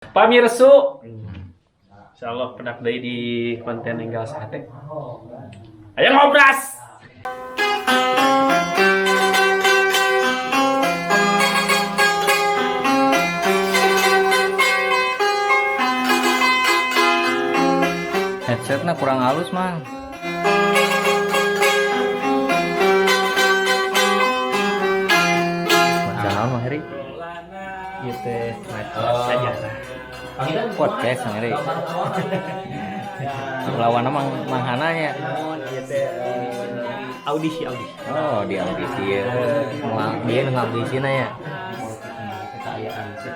Pamirsu. Insyaallah pendak deui di konten Enggal Sahate. Ayo ngobras. Headsetnya kurang halus, Mang. Maca naon, Mang Heri? Ieu teh sajadah. Podcast, Mang Heri. Lawan Mang Mang Hana nya. Ieu teh audisi audisi. Oh, di audisi ya. Mang dia nu ngaudisi na ya.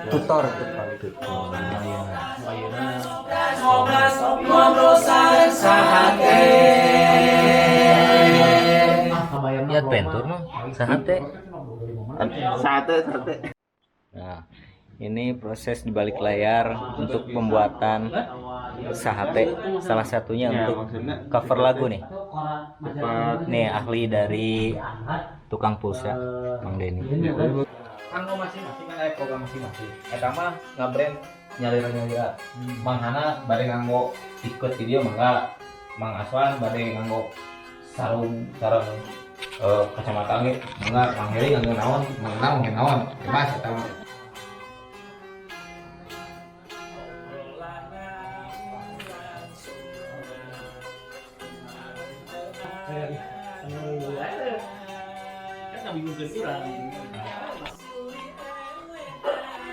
Tutor, tutor, tutor. Ngobras ngobrol sareng Sahate. Ya adventure mah Sahate. Sate, sate. Nah, ini proses di balik layar untuk pembuatan Sahate, salah satunya Ya, untuk maksudnya cover lagu nih. cepat. Nih ahli dari tukang pulsa, Mang Denny. Kanggo masing-masing kan aya program masing-masing. Eta mah ngabrand nyalira-nyalira. Mang Hana bade nganggo ikut di dieu mangga. Mang Aswan bade nganggo sarung sareng kacamata ge mangga. Mang Heri nganggo naon, Mang Nang nganggo naon. Bebas eta mah. Kan ngabingungkeun urang.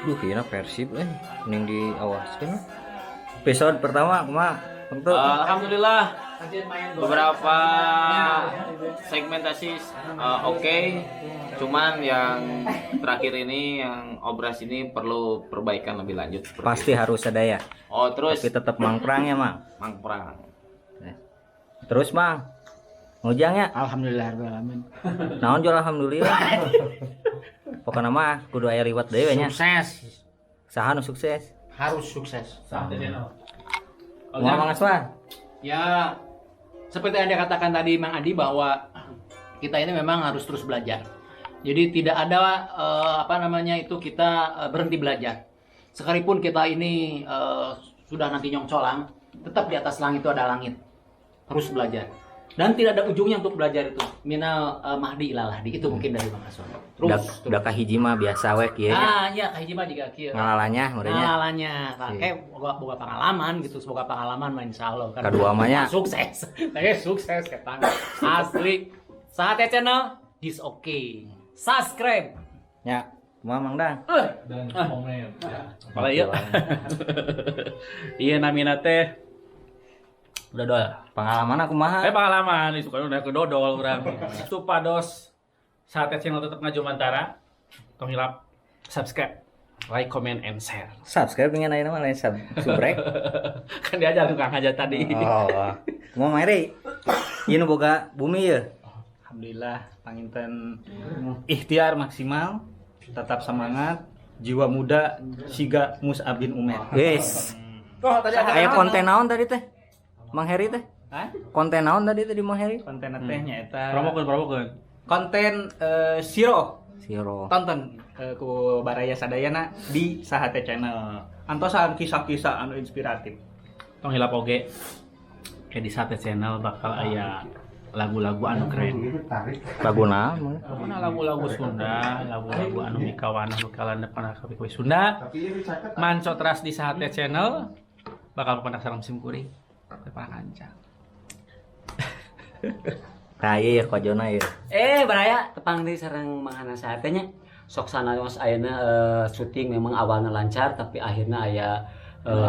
Duh, kayaknya Persib ning diawaskeun. Episode pertama kumaha? Tentu. Alhamdulillah beberapa segmentasi oke, cuman yang terakhir ini yang obras ini perlu perbaikan lebih lanjut seperti Pasti itu. harus ada ya. Oh terus Tapi tetap mangprang ya, Mang. Mangprang. Terus, Mang. Ngujang ya? Alhamdulillah rabbil alamin. Naon jual alhamdulillah. Pokoknya mah kudu aya liwat deui we nya. Sukses. Saha nu sukses? Harus sukses. Sahate channel. Kumaha Mang Aswan? Ya, seperti yang Anda katakan tadi Mang Adi bahwa kita ini memang harus terus belajar. Jadi tidak ada apa namanya itu kita berhenti belajar. Sekalipun kita ini sudah nanti nyongcolang, tetap di atas langit itu ada langit. Terus belajar. Dan tidak ada ujungnya untuk belajar itu. Minal mahdi ilal lahdi itu mungkin dari Mang Aswan. Terus. Udah udah kahiji mah biasa we kieu nya. Ah, iya kahiji mah juga kieu. Ngalalanya meureunnya. Ngalalanya. Nah, kayak boga pengalaman gitu, semoga pengalaman mah insyaallah kan. Kadua mah nya. Sukses. Saya sukses ketang. Asli. Sahate channel this okay. Subscribe. Nya, kumaha Mang Dang? Dan komen. Malah ieu. Iya namina teh dodol. Pengalaman aku mah. Pengalaman suka udah ke dodol urang. Supados Sahate channel tetap ngaju mantara. Tong hilap subscribe, like, comment, and share. Subscribe dengan ayeuna mah lain sub subrek. Kan diajar tukang hajat tadi. Oh. Kumaha Mang Heri? Ieu nu boga bumi ye. Alhamdulillah panginten ikhtiar maksimal, tetap semangat, jiwa muda siga Mus'ab bin Umair. Yes. Oh, tadi ada Aya konten naon tadi teh? Mang Heri teh? Hah? Konten naon tadi teh di Mang Heri? Konten teh nyaeta Promokeun, promokeun. konten Siro. Siro. Tonton ku Baraya Sadayana di Sahate Channel. Antosan kisah-kisah anu inspiratif. Tong hilap oge. Kayak di Sahate channel bakal aya lagu-lagu anu keren. Lagu naon? Pokoknya lagu-lagu Sunda, lagu-lagu anu mikawana mikalandep kana kabeh Sunda. Manco teras di Sahate channel bakal penasaran sim kuring. Para kanca. Nah, iya ya kojona ya. Baraya tepang deui sareng Mang Hana Sahate nya. Sok sanaos ayeuna syuting memang awalnya lancar tapi akhirnya aya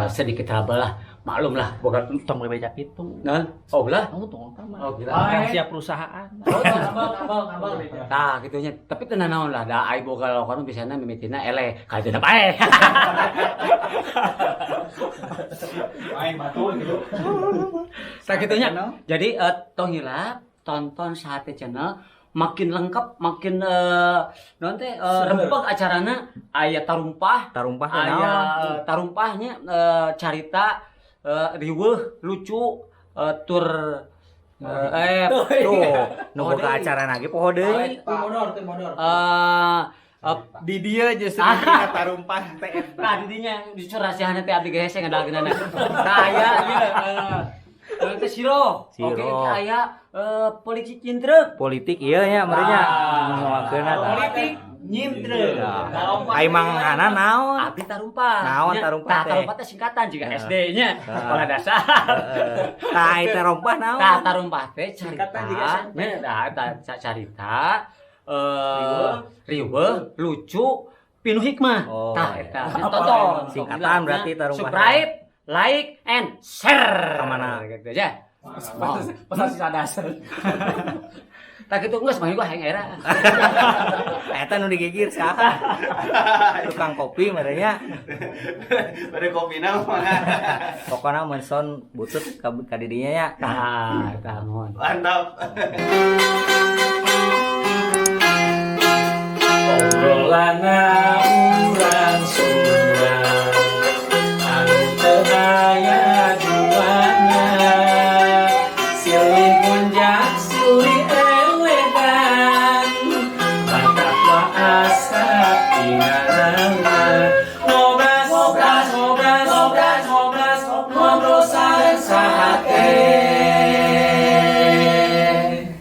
sedikit trouble lah. Maklum lah boga tong bebeja kitu. Naon? Oh lah. Oh, tong tama. Oh, gila. Rahasia perusahaan. Oh, kabel kabel kabel. Tah kitu nya. Tapi teu naon lah da ai boga lawakan biasana mimitina eleh kajana paeh. Main batu gitu. Tah kitu nya. Jadi tong hilap tonton Sahate channel makin lengkap, makin naon teh rempeg acarana aya tarumpah, Tarumpah teh aya naon? tarumpahnya carita riweuh lucu tur Tuh, nu boga acara lagi poho deui. Tim bodor, tim bodor. Di dia justru dina tarumpah teh eta. Nah, di dinya justru rahasiana teh abdi ge hese ngadalkeunana. Tah aya ieu teh siro. Siro. Oke, aya politik nyintrek. Politik iya nya merenya. Ngomongkeunna tah. Politik nyintre. Ai Mang Hana naon? Abdi tarumpah. Naon Nya, tarumpah tah teh? tarumpah teh singkatan juga SD nya, sekolah dasar. Tah ai tarumpah naon? Tah tarumpah teh carita. Singkatan juga SMP. Nya tah tah carita riweuh, lucu, pinuh hikmah. Oh, Tah iya. eta. Tonton. Singkatan berarti tarumpah. Subscribe, like, and share. Kamana? Gitu aja. Pesan sisa dasar. Tah kitu geus mah gua hayang era. Eta nu digigir saha? Tukang kopi merenya. Pada kopi nama. Pokona mun son butut ka didinya nya. Tah, tah mohon. Mantap. Obrolan urang Sunda anu teu aya duana, silih gonjang.